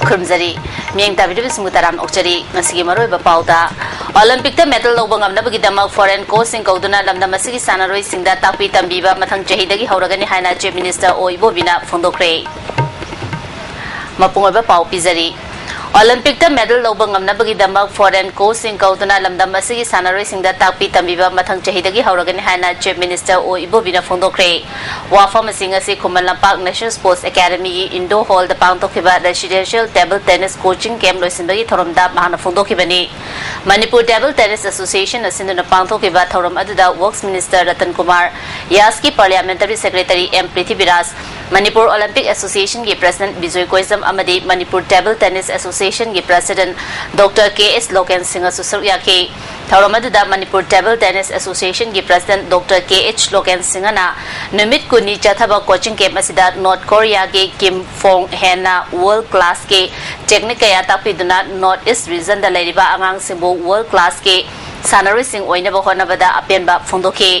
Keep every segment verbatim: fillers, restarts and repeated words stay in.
ꯈꯨꯔꯨꯝꯖꯔꯤ꯫ ꯃꯤꯠꯌꯦꯡ ꯇꯥꯕꯤꯔꯤꯕꯁꯤꯡꯕꯨ ꯇꯔꯥꯝꯅ ꯑꯣꯛꯆꯔꯤ꯫ ꯉꯁꯤꯒꯤ ꯃꯔꯨꯑꯣꯏꯕ ꯄꯥꯎꯗ, ꯑꯣꯂꯦꯝꯄꯤꯛꯇ ꯃꯦꯗꯜ ꯂꯧꯕ ꯉꯝꯅꯕꯒꯤꯗꯃꯛ ꯐꯣꯔꯦꯟ ꯀꯣꯆꯁꯤꯡ ꯀꯧꯗꯨꯅ ꯂꯝꯗꯝ ꯑꯁꯤꯒꯤ ꯁꯥꯟꯅꯔꯣꯏꯁꯤꯡꯗ ꯇꯥꯛꯄꯤ ꯇꯝꯕꯤꯕ ꯃꯊꯪ ꯆꯍꯤꯗꯒꯤ ꯍꯧꯔꯒꯅꯤ ꯍꯥꯏꯅ ꯆꯤꯐ ꯃꯤꯅꯤꯁꯇꯔ ꯑꯣ ꯏꯕꯣꯕꯤꯅ ꯐꯣꯡꯗꯣꯛꯈ꯭ꯔꯦ꯫ ꯃꯄꯨꯡ ꯑꯣꯏꯕ ꯄꯥꯎ ꯄꯤꯖꯔꯤ꯫ ꯑꯣꯂꯦꯝꯄꯤꯛꯇ ꯃꯦꯗꯜ ꯂꯧꯕ ꯉꯝꯅꯕꯒꯤꯗꯃꯛ ꯐꯣꯔꯦꯟ ꯀꯣꯆꯁꯤꯡ ꯀꯧꯗꯨꯅ ꯂꯝꯗꯝ ꯑꯁꯤꯒꯤ ꯁꯥꯟꯅꯔꯣꯏꯁꯤꯡꯗ ꯇꯥꯛꯄꯤ ꯇꯝꯕꯤꯕ ꯃꯊꯪ ꯆꯍꯤꯗꯒꯤ ꯍꯧꯔꯒꯅꯤ ꯍꯥꯏꯅ ꯆꯤꯐ ꯃꯤꯅꯤꯁꯇꯔ ꯑꯣ ꯏꯕꯣꯕꯤꯅ ꯐꯣꯡꯗꯣꯛꯈ꯭ꯔꯦ꯫ ꯋꯥꯐꯝꯁꯤꯡ ꯑꯁꯤ Khuman Lampak national sports ꯑꯦꯀꯥꯗꯃꯤꯒꯤ indoor ꯍꯣꯜꯗ ꯄꯥꯡꯊꯣꯛꯈꯤꯕ residential table tennis coaching camp ꯂꯣꯏꯁꯤꯟꯕꯒꯤ ꯊꯧꯔꯝꯗ ꯃꯍꯥꯛꯅ ꯐꯣꯡꯗꯣꯛꯈꯤꯕꯅꯤ꯫ ꯃꯅꯤꯄꯨꯔ ꯇꯦꯕꯜ ꯇꯦꯅꯤꯁ ꯑꯦꯁꯣꯁꯤꯌꯦꯁꯟꯅ ꯁꯤꯟꯗꯨꯅ ꯄꯥꯡꯊꯣꯛꯈꯤꯕ ꯊꯧꯔꯝ ꯑꯗꯨꯗ ꯋꯔꯛꯁ ꯃꯤꯅꯤꯁꯇꯔ ꯔꯇꯟ ꯀꯨꯃꯥꯔ, ꯌꯥꯁꯀꯤ parliamentary secretary M Prithibiraj, Manipur olympic ꯑꯦꯁꯣꯁꯤꯌꯦꯁꯟꯒꯤ ꯄ꯭ꯔꯦꯁꯤꯗꯦꯟꯠ ꯕꯤꯖꯣꯏ ꯀꯣꯏꯖꯝ ꯑꯃꯗꯤ ꯃꯅꯤꯄꯨꯔ ꯇꯦꯕꯜ ꯇꯦꯅꯤꯁ ꯑꯦꯁꯣꯁꯤꯌꯦꯁꯟꯒꯤ president doctor K H Loken ꯁꯤꯡꯍꯁꯨ ꯁꯔꯨꯛ ꯌꯥꯈꯤ꯫ ꯊꯧꯔꯝ ꯑꯗꯨꯗ ꯃꯅꯤꯄꯨꯔ ꯇꯦꯕꯜ ꯇꯦꯅꯤꯁ ꯑꯦꯁꯣꯁꯤꯌꯦꯁꯟꯒꯤ president doctor K H Loken ꯁꯤꯡꯍꯅ ꯅꯨꯃꯤꯠ ꯀꯨꯟꯅꯤ ꯆꯠꯊꯕ ꯀꯣꯆꯤꯡ ꯀꯦꯝꯞ ꯑꯁꯤꯗ ꯅꯣꯔꯠ ꯀꯣꯔꯤꯌꯥꯒꯤ ꯀꯤꯝ ꯐꯣꯡ ꯍꯦꯟꯅ ꯋꯥꯔꯜꯗ ꯀ꯭ꯂꯥꯁꯀꯤ ꯇꯦꯛꯅꯤꯛ ꯀꯌꯥ ꯇꯥꯛꯄꯤꯗꯨꯅ ꯅꯣꯔꯠ ꯏꯁ ꯔꯤꯖꯟꯗ ꯂꯩꯔꯤꯕ ꯑꯉꯥꯡꯁꯤꯡꯕꯨ ꯋꯥꯔꯜꯗ ꯀ꯭ꯂꯥꯁꯀꯤ ꯁꯥꯟꯅꯔꯣꯏꯁꯤꯡ ꯑꯣꯏꯅꯕ ꯍꯣꯠꯅꯕꯗ ꯑꯄꯦꯟꯕ ꯐꯣꯡꯗꯣꯛꯈꯤ꯫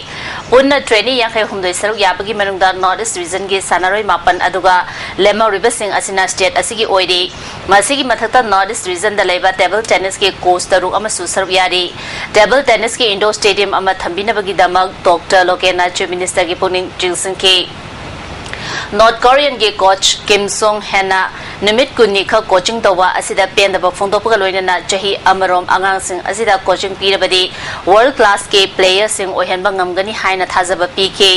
ꯄꯨꯟꯅ ꯇ꯭ꯔꯦꯅꯤ ꯌꯥꯡꯈꯩ ꯍꯨꯝꯗꯣꯏ ꯁꯔꯨꯛ ꯌꯥꯕꯒꯤ ꯃꯅꯨꯡꯗ ꯅꯣꯔꯠ ꯏꯁ ꯔꯤꯖꯟꯒꯤ ꯁꯥꯟꯅꯔꯣꯏ ꯃꯥꯄꯟ ꯑꯗꯨꯒ ꯂꯦꯝꯍꯧꯔꯤꯕꯁꯤꯡ ꯑꯁꯤꯅ ꯁ꯭ꯇꯦꯠ ꯑꯁꯤꯒꯤ ꯑꯣꯏꯔꯤ꯫ ꯃꯁꯤꯒꯤ ꯃꯊꯛꯇ ꯅꯣꯔꯠ ꯏꯁ ꯔꯤꯖꯟꯗ ꯂꯩꯕ ꯇꯦꯕꯜ ꯇꯦꯅꯤꯁꯀꯤ ꯀꯣꯆ ꯇꯔꯨꯛ ꯑꯃꯁꯨ ꯁꯔꯨꯛ ꯌꯥꯔꯤ꯫ ꯇꯦꯕꯜ ꯇꯦꯅꯤꯁꯀꯤ ꯏꯟꯗꯣꯔ ꯁ꯭ꯇꯦꯗꯤꯌꯝ ꯑꯃ ꯊꯝꯕꯤꯅꯕꯒꯤꯗꯃꯛ ꯗꯣꯛꯇꯔ ꯂꯣꯀꯦꯟꯅ ꯆꯤꯐ ꯃꯤꯅꯤꯁꯇꯔꯒꯤ ꯄꯨꯛꯅꯤꯡ ꯆꯤꯡꯁꯤꯟꯈꯤ꯫ ꯅꯣꯔꯠ ꯀꯣꯔꯤꯌꯟꯒꯤ ꯀꯣꯆ ꯀꯤꯝ ꯁꯣꯡ ꯍꯦꯟꯅ ꯅꯨꯃꯤꯠ ꯀꯨꯟꯅꯤ ꯈꯛ ꯀꯣꯆꯤꯡ ꯇꯧꯕ ꯑꯁꯤꯗ ꯄꯦꯟꯗꯕ ꯐꯣꯡꯗꯣꯛꯄꯒ ꯂꯣꯏꯅꯅ ꯆꯍꯤ ꯑꯃꯔꯣꯝ ꯑꯉꯥꯡꯁꯤꯡ ꯑꯁꯤꯗ ꯀꯣꯆꯤꯡ ꯄꯤꯔꯕꯗꯤ ꯋꯥꯔꯜꯗ ꯀ꯭ꯂꯥꯁꯀꯤ ꯄ꯭ꯂꯦꯌꯔꯁꯤꯡ ꯑꯣꯏꯍꯟꯕ ꯉꯝꯒꯅꯤ ꯍꯥꯏꯅ ꯊꯥꯖꯕ ꯄꯤꯈꯤ꯫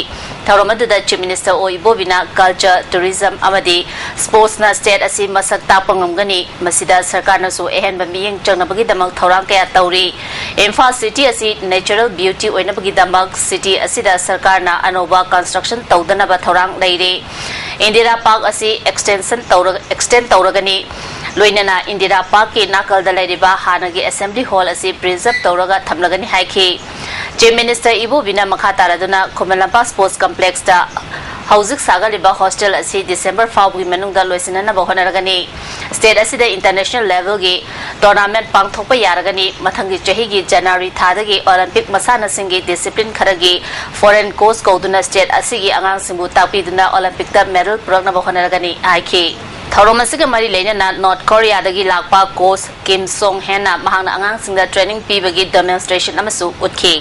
ꯊꯧꯔꯝ ꯑꯗꯨꯗ ꯆꯤꯐ ꯃꯤꯅꯤꯁꯇꯔ ꯑꯣ ꯏꯕꯣꯕꯤꯅ ꯀꯜꯆꯔ, ꯇꯨꯔꯤꯖꯝ ꯑꯃꯗꯤ ꯁ꯭ꯄꯣꯔꯠꯁꯅ ꯁ꯭ꯇꯦꯠ ꯑꯁꯤ ꯃꯁꯛ ꯇꯥꯛꯄ ꯉꯝꯒꯅꯤ꯫ ꯃꯁꯤꯗ ꯁꯔꯀꯥꯔꯅꯁꯨ ꯑꯍꯦꯟꯕ ꯃꯤꯠꯌꯦꯡ ꯆꯪꯅꯕꯒꯤꯗꯃꯛ ꯊꯧꯔꯥꯡ ꯀꯌꯥ ꯇꯧꯔꯤ꯫ ꯏꯝꯐꯥꯜ ꯁꯤꯇꯤ ꯑꯁꯤ ꯅꯦꯆꯔꯦꯜ ꯕ꯭ꯌꯨꯇꯤ ꯑꯣꯏꯅꯕꯒꯤꯗꯃꯛ ꯁꯤꯇꯤ ꯑꯁꯤꯗ ꯁꯔꯀꯥꯔꯅ ꯑꯅꯧꯕ ꯀꯟꯁꯇ꯭ꯔꯛꯁꯟ ꯇꯧꯗꯅꯕ ꯊꯧꯔꯥꯡ ꯂꯩꯔꯤ꯫ ꯏꯟꯗꯤꯔꯥ ꯄꯥꯔꯛ ꯑꯁꯤ ꯑꯦꯛꯁꯇꯦꯟꯁꯟ ꯇꯧꯔ-, ꯑꯦꯛꯁꯇꯦꯟ ꯇꯧꯔꯒꯅꯤ꯫ ꯂꯣꯏꯅꯅ ꯏꯟꯗꯤꯔꯥ ꯄꯥꯔꯛꯀꯤ ꯅꯥꯀꯜꯗ ꯂꯩꯔꯤꯕ ꯍꯥꯟꯅꯒꯤ ꯑꯦꯁꯦꯝꯕ꯭ꯂꯤ ꯍꯣꯜ ꯑꯁꯤ ꯄ꯭ꯔꯤꯖꯔꯚ ꯇꯧꯔꯒ ꯊꯝꯂꯒꯅꯤ ꯍꯥꯏꯈꯤ꯫ ꯆꯤꯐ ꯃꯤꯅꯤꯁꯇꯔ ꯏꯕꯣꯕꯤꯅ ꯃꯈꯥ ꯇꯥꯔꯗꯨꯅ ꯈꯨꯃꯟ ꯂꯝꯄꯥꯛ ꯁ꯭ꯄꯣꯔꯠꯁ ꯀꯝꯄ꯭ꯂꯦꯛꯁꯇ ꯍꯧꯖꯤꯛ ꯁꯥꯒꯠꯂꯤꯕ ꯍꯣꯁꯇꯦꯜ ꯑꯁꯤ ꯗꯤꯁꯦꯝꯕꯔ ꯐꯥꯎꯕꯒꯤ ꯃꯅꯨꯡꯗ ꯂꯣꯏꯁꯤꯟꯅꯅꯕ ꯍꯣꯠꯅꯔꯒꯅꯤ꯫ ꯁ꯭ꯇꯦꯠ ꯑꯁꯤꯗ ꯏꯟꯇꯔꯅꯦꯁꯅꯦꯜ ꯂꯦꯚꯦꯜꯒꯤ ꯇꯣꯔꯅꯥꯃꯦꯟꯠ ꯄꯥꯡꯊꯣꯛꯄ ꯌꯥꯔꯒꯅꯤ꯫ ꯃꯊꯪꯒꯤ ꯆꯍꯤꯒꯤ ꯖꯅꯋꯥꯔꯤ ꯊꯥꯗꯒꯤ ꯑꯣꯂꯦꯝꯄꯤꯛ ꯃꯁꯥꯟꯅꯁꯤꯡꯒꯤ ꯗꯤꯁꯤꯄ꯭ꯂꯤꯟ ꯈꯔꯒꯤ ꯐꯣꯔꯦꯟ ꯀꯣꯆ ꯀꯧꯗꯨꯅ ꯁ꯭ꯇꯦꯠ ꯑꯁꯤꯒꯤ ꯑꯉꯥꯡꯁꯤꯡꯕꯨ ꯇꯥꯛꯄꯤꯗꯨꯅ ꯑꯣꯂꯦꯝꯄꯤꯛꯇ ꯃꯦꯗꯜ ꯄꯨꯔꯛꯅꯕ ꯍꯣꯠꯅꯔꯒꯅꯤ ꯍꯥꯏꯈꯤ꯫ ꯊꯧꯔꯝ ꯑꯁꯤꯒ ꯃꯔꯤ ꯂꯩꯅꯅ ꯅꯣꯔꯠ ꯀꯣꯔꯤꯌꯥꯗꯒꯤ ꯂꯥꯛꯄ ꯀꯣꯆ ꯀꯤꯝ ꯁꯣꯡ ꯍꯦꯟꯅ ꯃꯍꯥꯛꯅ ꯑꯉꯥꯡꯁꯤꯡꯗ ꯇ꯭ꯔꯦꯅꯤꯡ ꯄꯤꯕꯒꯤ ꯗꯦꯃꯣꯟꯁꯇ꯭ꯔꯦꯁꯟ ꯑꯃꯁꯨ ꯎꯠꯈꯤ꯫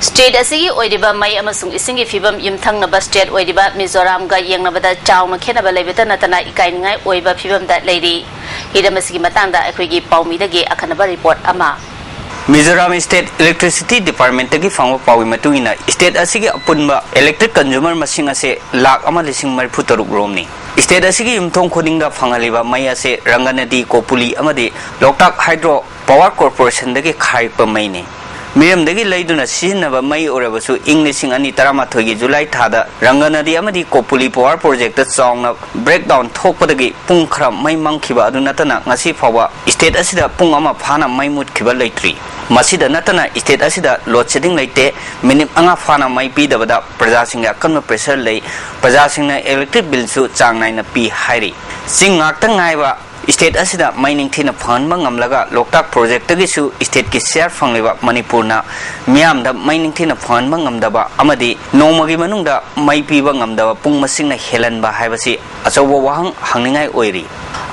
ꯁ꯭ꯇꯦꯠ ꯑꯁꯤꯒꯤ ꯑꯣꯏꯔꯤꯕ ꯃꯩ ꯑꯃꯁꯨꯡ ꯏꯁꯤꯡꯒꯤ ꯐꯤꯕꯝ ꯌꯨꯝꯊꯪꯅꯕ ꯁ꯭ꯇꯦꯠ ꯑꯣꯏꯔꯤꯕ ꯃꯤꯖꯣꯔꯥꯝꯒ ꯌꯦꯡꯅꯕꯗ ꯆꯥꯎꯅ ꯈꯦꯠꯅꯕ ꯂꯩꯕꯇ ꯅꯠꯇꯅ ꯏꯀꯥꯏꯅꯤꯡꯉꯥꯏ ꯑꯣꯏꯕ ꯐꯤꯕꯝꯗ ꯂꯩꯔꯤ꯫ ꯍꯤꯔꯝ ꯑꯁꯤꯒꯤ ꯃꯇꯥꯡꯗ ꯑꯩꯈꯣꯏꯒꯤ ꯄꯥꯎꯃꯤꯗꯒꯤ ꯑꯈꯟꯅꯕ ꯔꯤꯄꯣꯔꯠ ꯑꯃ꯫ ꯃꯤꯖꯣꯔꯥꯝ ꯁ꯭ꯇꯦꯠ ꯏꯂꯦꯛꯇ꯭ꯔꯤꯁꯤꯇꯤ ꯗꯤꯄꯥꯔꯠꯃꯦꯟꯠꯇꯒꯤ ꯐꯪꯕ ꯄꯥꯎꯒꯤ ꯃꯇꯨꯡ ꯏꯟꯅ, ꯁ꯭ꯇꯦꯠ ꯑꯁꯤꯒꯤ ꯑꯄꯨꯟꯕ ꯏꯂꯦꯛꯇ꯭ꯔꯤꯛ ꯀꯟꯖꯨꯃꯔ ꯃꯁꯤꯡ ꯑꯁꯦ ꯂꯥꯈ ꯑꯃ ꯂꯤꯁꯤꯡ ꯃꯔꯤꯐꯨ ꯇꯔꯨꯛ ꯔꯣꯝꯅꯤ꯫ ꯁ꯭ꯇꯦꯠ ꯑꯁꯤꯒꯤ ꯌꯨꯝꯊꯣꯡ ꯈꯨꯗꯤꯡꯗ ꯐꯪꯍꯜꯂꯤꯕ ꯃꯩ ꯑꯁꯦ ꯔꯪꯒꯅꯗꯤ, ꯀꯣꯄꯨꯂꯤ ꯑꯃꯗꯤ ꯂꯣꯛꯇꯥꯛ ꯍꯥꯏꯗ꯭ꯔꯣ ꯄꯋꯥꯔ ꯀꯣꯔꯄꯣꯔꯦꯁꯟꯗꯒꯤ ꯈꯥꯏꯔꯛꯄ ꯃꯩꯅꯤ꯫ ꯃꯤꯔꯝꯗꯒꯤ ꯂꯩꯗꯨꯅ ꯁꯤꯖꯤꯟꯅꯕ ꯃꯩ ꯑꯣꯏꯔꯕꯁꯨ, ꯏꯪ ꯂꯤꯁꯤꯡ ꯑꯅꯤ ꯇꯔꯥꯃꯥꯊꯣꯏꯒꯤ ꯖꯨꯂꯥꯏ ꯊꯥꯗ ꯔꯪꯒꯅꯗꯤ ꯑꯃꯗꯤ ꯀꯣꯄꯨꯂꯤ ꯄꯋꯥꯔ ꯄ꯭ꯔꯣꯖꯦꯛꯇ ꯆꯥꯎꯅ ꯕ꯭ꯔꯦꯛꯗꯥꯎꯟ ꯊꯣꯛꯄꯗꯒꯤ ꯄꯨꯡ ꯈꯔ ꯃꯩ ꯃꯝꯈꯤꯕ ꯑꯗꯨ ꯅꯠꯇꯅ ꯉꯁꯤ ꯐꯥꯎꯕ ꯁ꯭ꯇꯦꯠ ꯑꯁꯤꯗ ꯄꯨꯡ ꯑꯃ ꯐꯥꯅ ꯃꯩ ꯃꯨꯠꯈꯤꯕ ꯂꯩꯇ꯭ꯔꯤ꯫ ꯃꯁꯤꯗ ꯅꯠꯇꯅ ꯁ꯭ꯇꯦꯠ ꯑꯁꯤꯗ ꯂꯣꯗ ꯁꯦꯗꯤꯡ ꯂꯩꯇꯦ꯫ ꯃꯤꯅꯤꯠ ꯃꯉꯥ ꯐꯥꯅ ꯃꯩ ꯄꯤꯗꯕꯗ ꯄ꯭ꯔꯖꯥꯁꯤꯡꯒꯤ ꯑꯀꯟꯕ ꯄ꯭ꯔꯦꯁꯔ ꯂꯩ꯫ ꯄ꯭ꯔꯖꯥꯁꯤꯡꯅ ꯏꯂꯦꯛꯇ꯭ꯔꯤꯛ ꯕꯤꯜꯁꯨ ꯆꯥꯡ ꯅꯥꯏꯅ ꯄꯤ ꯍꯥꯏꯔꯤ꯫ ꯆꯤꯡ ꯉꯥꯛꯇ ꯉꯥꯏꯕ ꯁ꯭ꯇꯦꯠ ꯑꯁꯤꯗ ꯃꯩ ꯅꯤꯡꯊꯤꯅ ꯐꯪꯍꯟꯕ ꯉꯝꯂꯒ ꯂꯣꯛꯇꯥꯛ ꯄ꯭ꯔꯣꯖꯦꯛꯇꯒꯤꯁꯨ ꯁ꯭ꯇꯦꯠꯀꯤ ꯁꯤꯌꯥꯔ ꯐꯪꯂꯤꯕ ꯃꯅꯤꯄꯨꯔꯅ ꯃꯤꯌꯥꯝꯗ ꯃꯩ ꯅꯤꯡꯊꯤꯅ ꯐꯪꯍꯟꯕ ꯉꯝꯗꯕ ꯑꯃꯗꯤ ꯅꯣꯡꯃꯒꯤ ꯃꯅꯨꯡꯗ ꯃꯩ ꯄꯤꯕ ꯉꯝꯗꯕ ꯄꯨꯡ ꯃꯁꯤꯡꯅ ꯍꯦꯜꯍꯟꯕ ꯍꯥꯏꯕꯁꯤ ꯑꯆꯧꯕ ꯋꯥꯍꯪ ꯍꯪꯅꯤꯡꯉꯥꯏ ꯑꯣꯏꯔꯤ꯫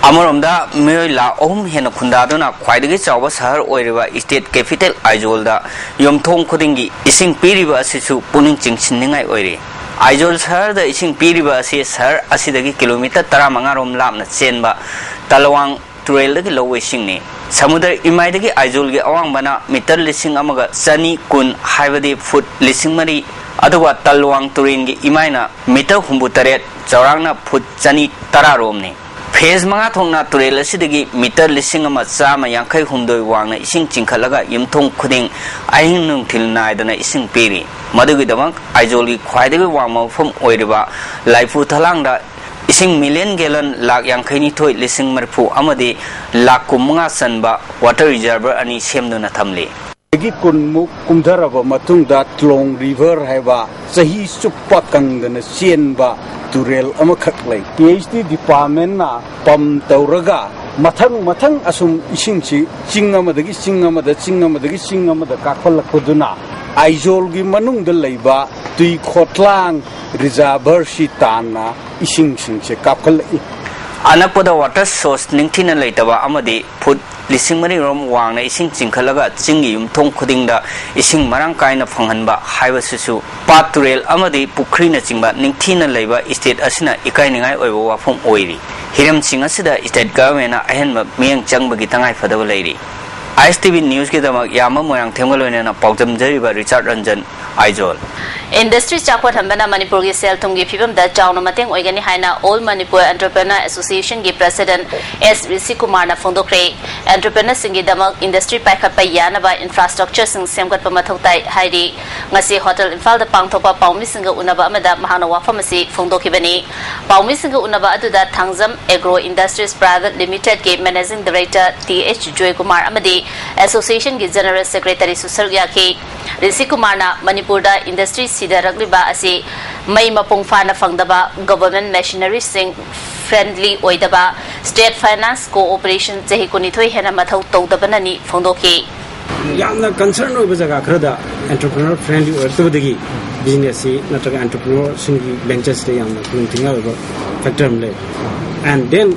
ꯑꯃꯔꯣꯝꯗ ꯃꯤꯑꯣꯏ ꯂꯥꯈ ꯑꯍꯨꯝ ꯍꯦꯟꯅ ꯈꯨꯟꯗꯥꯗꯨꯅ ꯈ꯭ꯋꯥꯏꯗꯒꯤ ꯆꯥꯎꯕ ꯁꯍꯔ ꯑꯣꯏꯔꯤꯕ ꯁ꯭ꯇꯦꯠ ꯀꯦꯄꯤꯇꯦꯜ ꯑꯥꯏꯖꯣꯜꯗ ꯌꯨꯝꯊꯣꯡ ꯈꯨꯗꯤꯡꯒꯤ ꯏꯁꯤꯡ ꯄꯤꯔꯤꯕ ꯑꯁꯤꯁꯨ ꯄꯨꯛꯅꯤꯡ ꯆꯤꯡꯁꯤꯟꯅꯤꯡꯉꯥꯏ ꯑꯣꯏꯔꯤ꯫ ꯑꯥꯏꯖꯣꯜ ꯁꯍꯔꯗ ꯏꯁꯤꯡ ꯄꯤꯔꯤꯕ ꯑꯁꯤ ꯁꯍꯔ ꯑꯁꯤꯗꯒꯤ ꯀꯤꯂꯣꯃꯤꯇꯔ ꯇꯔꯥꯃꯉꯥ ꯔꯣꯝ ꯂꯥꯞꯅ ꯆꯦꯟꯕ ꯇꯂꯋꯥꯡ ꯇꯨꯔꯦꯜꯗꯒꯤ ꯂꯧꯕ ꯏꯁꯤꯡꯅꯤ꯫ ꯁꯃꯨꯗ꯭ꯔ ꯏꯃꯥꯏꯗꯒꯤ ꯑꯥꯏꯖꯣꯜꯒꯤ ꯑꯋꯥꯡꯕꯅ ꯃꯤꯇꯔ ꯂꯤꯁꯤꯡ ꯑꯃꯒ ꯆꯅꯤ ꯀꯨꯟ, ꯍꯥꯏꯕꯗꯤ ꯐꯨꯠ ꯂꯤꯁꯤꯡ ꯃꯔꯤ, ꯑꯗꯨꯒ ꯇꯂꯋꯥꯡ ꯇꯨꯔꯦꯜꯒꯤ ꯏꯃꯥꯏꯅ ꯃꯤꯇꯔ ꯍꯨꯝꯐꯨꯇꯔꯦꯠ, ꯆꯥꯎꯔꯥꯛꯅ ꯐꯨꯠ ꯆꯅꯤ ꯇꯔꯥ ꯔꯣꯝꯅꯤ꯫ ꯐꯦꯖ ꯃꯉꯥ ꯊꯣꯛꯅ ꯇꯨꯔꯦꯜ ꯑꯁꯤꯗꯒꯤ ꯃꯤꯇꯔ ꯂꯤꯁꯤꯡ ꯑꯃ ꯆꯥꯝꯃ ꯌꯥꯡꯈꯩ ꯍꯨꯝꯗꯣꯏ ꯋꯥꯡꯅ ꯏꯁꯤꯡ ꯆꯤꯡꯈꯠꯂꯒ ꯌꯨꯝꯊꯣꯡ ꯈꯨꯗꯤꯡ ꯑꯍꯤꯡ ꯅꯨꯡꯊꯤꯜ ꯅꯥꯏꯗꯅ ꯏꯁꯤꯡ ꯄꯤꯔꯤ꯫ ꯃꯗꯨꯒꯤꯗꯃꯛ ꯑꯥꯏꯖꯣꯜꯒꯤ ꯈ꯭ꯋꯥꯏꯗꯒꯤ ꯋꯥꯡꯕ ꯃꯐꯝ ꯑꯣꯏꯔꯤꯕ ꯂꯥꯏꯄꯨ ꯊꯂꯥꯡꯗ ꯏꯁꯤꯡ ꯃꯤꯂꯤꯌꯟ ꯒꯦꯂꯟ ꯂꯥꯈ ꯌꯥꯡꯈꯩ ꯅꯤꯊꯣꯏ ꯂꯤꯁꯤꯡ ꯃꯔꯤꯐꯨ ꯑꯃꯗꯤ ꯂꯥꯈ ꯀꯨꯟ ꯃꯉꯥ ꯆꯟꯕ ꯋꯥꯇꯔ ꯔꯤꯖꯔꯚꯔ ꯑꯅꯤ ꯁꯦꯝꯗꯨꯅ ꯊꯝꯂꯤ꯫ ꯀꯨꯟꯃꯨꯛ ꯀꯨꯝꯊꯔꯕ ꯃꯇꯨꯡꯗ ꯇ꯭ꯂꯣꯡ ꯔꯤꯚꯔ ꯍꯥꯏꯕ ꯆꯍꯤ ꯆꯨꯞꯄ ꯀꯪꯗꯅ ꯆꯦꯟꯕ ꯇꯨꯔꯦꯜ ꯑꯃꯈꯛ ꯂꯩ꯫ ꯄꯤ ꯑꯩꯆ ꯗꯤ ꯗꯤꯄꯥꯔꯠꯃꯦꯟꯅ ꯄꯝ ꯇꯧꯔꯒ ꯃꯊꯪ ꯃꯊꯪ ꯑꯁꯨꯝ ꯏꯁꯤꯡꯁꯤ ꯆꯤꯡ ꯑꯃꯗꯒꯤ ꯆꯤꯡ ꯑꯃꯗ, ꯆꯤꯡ ꯑꯃꯗꯒꯤ ꯆꯤꯡ ꯑꯃꯗ ꯀꯥꯈꯠꯂꯛꯄꯗꯨꯅ ꯑꯥꯏꯖꯣꯜꯒꯤ ꯃꯅꯨꯡꯗ ꯂꯩꯕ ꯇꯨꯏꯈꯣꯠꯂꯥꯡ ꯔꯤꯖꯥꯔꯚꯔꯁꯤ ꯇꯥꯟꯅ ꯏꯁꯤꯡꯁꯤꯡꯁꯦ ꯀꯥꯞꯈꯠꯂꯛꯏ꯫ ꯑꯅꯛꯄꯗ ꯋꯥꯇꯔ ꯁꯣꯔꯁ ꯅꯤꯡꯊꯤꯅ ꯂꯩꯇꯕ ꯑꯃꯗꯤ ꯐꯨꯠ ꯂꯤꯁꯤꯡ ꯃꯔꯤ ꯔꯣꯝ ꯋꯥꯡꯅ ꯏꯁꯤꯡ ꯆꯤꯡꯈꯠꯂꯒ ꯆꯤꯡꯒꯤ ꯌꯨꯝꯊꯣꯡ ꯈꯨꯗꯤꯡꯗ ꯏꯁꯤꯡ ꯃꯔꯥꯡ ꯀꯥꯏꯅ ꯐꯪꯍꯟꯕ ꯍꯥꯏꯕꯁꯤꯁꯨ ꯄꯥꯠ ꯇꯨꯔꯦꯜ ꯑꯃꯗꯤ ꯄꯨꯈ꯭ꯔꯤꯅꯆꯤꯡꯕ ꯅꯤꯡꯊꯤꯅ ꯂꯩꯕ ꯏꯁꯇꯦꯠ ꯑꯁꯤꯅ ꯏꯀꯥꯏꯅꯤꯡꯉꯥꯏ ꯑꯣꯏꯕ ꯋꯥꯐꯝ ꯑꯣꯏꯔꯤ꯫ ꯍꯤꯔꯝꯁꯤꯡ ꯑꯁꯤꯗ ꯏꯁꯇꯦꯠ ꯒꯚꯔꯟꯃꯦꯟꯅ ꯑꯍꯦꯟꯕ ꯃꯤꯠꯌꯦꯡ ꯆꯪꯕꯒꯤ ꯇꯉꯥꯏꯐꯗꯕ ꯂꯩꯔꯤ꯫ ꯑꯥꯏ ꯑꯦꯁ ꯇꯤ ꯚꯤ ꯅ꯭ꯌꯨꯁꯀꯤꯗꯃꯛ ꯌꯥꯝꯕ ꯃꯣꯏꯔꯥꯡꯊꯦꯝꯒ ꯂꯣꯏꯅꯅ ꯄꯥꯎꯗꯝꯖꯔꯤꯕ ꯔꯤꯆꯥꯔꯗ ꯔꯟꯖꯟ, ꯑꯥꯏꯖꯣꯜ꯫ ꯏꯟꯗꯁꯇ꯭ꯔꯤ ꯆꯥꯎꯈꯠꯍꯟꯕꯅ ꯃꯅꯤꯄꯨꯔꯒꯤ ꯁꯦꯜ ꯊꯨꯝꯒꯤ ꯐꯤꯕꯝꯗ ꯆꯥꯎꯅ ꯃꯇꯦꯡ ꯑꯣꯏꯒꯅꯤ ꯍꯥꯏꯅ ꯑꯣꯜ ꯃꯅꯤꯄꯨꯔ ꯑꯦꯟꯇꯔꯄ꯭ꯔꯦꯅꯔ ꯑꯦꯁꯣꯁꯤꯌꯦꯁꯟꯒꯤ ꯄ꯭ꯔꯁꯤꯗꯦꯟꯠ ꯑꯦꯁ ꯔꯤꯁꯤ ꯀꯨꯃꯥꯔꯅ ꯐꯣꯡꯗꯣꯛꯈ꯭ꯔꯦ꯫ ꯑꯦꯟꯇꯔꯄ꯭ꯔꯦꯅꯔꯁꯤꯡꯒꯤꯗꯃꯛ ꯏꯟꯗꯁꯇ꯭ꯔꯤ ꯄꯥꯏꯈꯠꯄ ꯌꯥꯅꯕ ꯏꯟꯐ꯭ꯔꯥꯁ꯭ꯇ꯭ꯔꯛꯆꯔꯁꯤꯡ ꯁꯦꯝꯒꯠꯄ ꯃꯊꯧ ꯇꯥꯏ ꯍꯥꯏꯔꯤ꯫ ꯉꯁꯤ ꯍꯣꯇꯦꯜ ꯏꯝꯐꯥꯜꯗ ꯄꯥꯡꯊꯣꯛꯄ ꯄꯥꯎꯃꯤꯁꯤꯡꯒ ꯎꯅꯕ ꯑꯃꯗ ꯃꯍꯥꯛꯅ ꯋꯥꯐꯝ ꯑꯁꯤ ꯐꯣꯡꯗꯣꯛꯈꯤꯕꯅꯤ꯫ ꯄꯥꯎꯃꯤꯁꯤꯡꯒ ꯎꯅꯕ ꯑꯗꯨꯗ ꯊꯥꯡꯖꯝ ꯑꯦꯒ꯭ꯔꯣ ꯏꯟꯗꯁꯇ꯭ꯔꯤꯁ ꯄ꯭ꯔꯥꯏꯚꯦꯠ ꯂꯤꯃꯤꯇꯦꯗꯀꯤ managing director T H Joykumar ꯑꯃꯗꯤ ꯑꯦꯁꯣꯁꯤꯌꯦꯁꯟꯒꯤ ꯖꯦꯅꯔꯦꯜ ꯁꯦꯀ꯭ꯔꯦꯇꯔꯤꯁꯨ ꯁꯔꯨꯛ ꯌꯥꯈꯤ꯫ ꯔꯤꯁꯤ ꯀꯨꯃꯥꯔꯅ ꯃꯅꯤꯄꯨꯔꯗ ꯏꯟꯗꯁꯇ꯭ꯔꯤ ꯁꯤꯊꯔꯛꯂꯤꯕ ꯑꯁꯤ ꯃꯩ ꯃꯄꯨꯡ ꯐꯥꯅ ꯐꯪꯗꯕ, ꯒꯚꯔꯟꯃꯦꯟꯠ ꯃꯦꯁꯤꯅꯔꯤꯁꯤꯡ ꯐ꯭ꯔꯦꯟꯗꯂꯤ ꯑꯣꯏꯗꯕ, ꯁ꯭ꯇꯦꯠ ꯐꯥꯏꯅꯥꯟꯁ ꯀꯣꯑꯣꯄꯔꯦꯁꯟ ꯆꯍꯤ ꯀꯨꯟꯅꯤꯊꯣꯏ ꯍꯦꯟꯅ ꯃꯊꯧ ꯇꯧꯗꯕꯅꯅꯤ ꯐꯣꯡꯗꯣꯛꯈꯤ꯫ ꯌꯥꯝꯅ ꯀꯟꯁꯔꯟ ꯑꯣꯏꯕ ꯖꯒꯥ ꯈꯔꯗ ꯑꯦꯟꯇꯔꯄ꯭ꯔꯦꯅꯔ ꯐ꯭ꯔꯦꯟꯗꯂꯤ ꯑꯣꯏꯔꯛꯇꯕꯗꯒꯤ ꯕꯤꯖꯤꯅꯦꯁꯁꯤ ꯅꯠꯇ꯭ꯔꯒ ꯑꯦꯟꯇꯔꯄ꯭ꯔꯦꯅꯔꯁꯤꯡꯒꯤ ꯚꯦꯟꯆꯔꯁꯤꯗ ꯌꯥꯝꯅ ꯈꯨꯗꯣꯡꯊꯤꯅꯤꯡꯉꯥꯏ ꯑꯣꯏꯕ ꯐꯦꯛꯇꯔ ꯑꯃ ꯂꯩ꯫ ꯑꯦꯟ ꯗꯦꯟ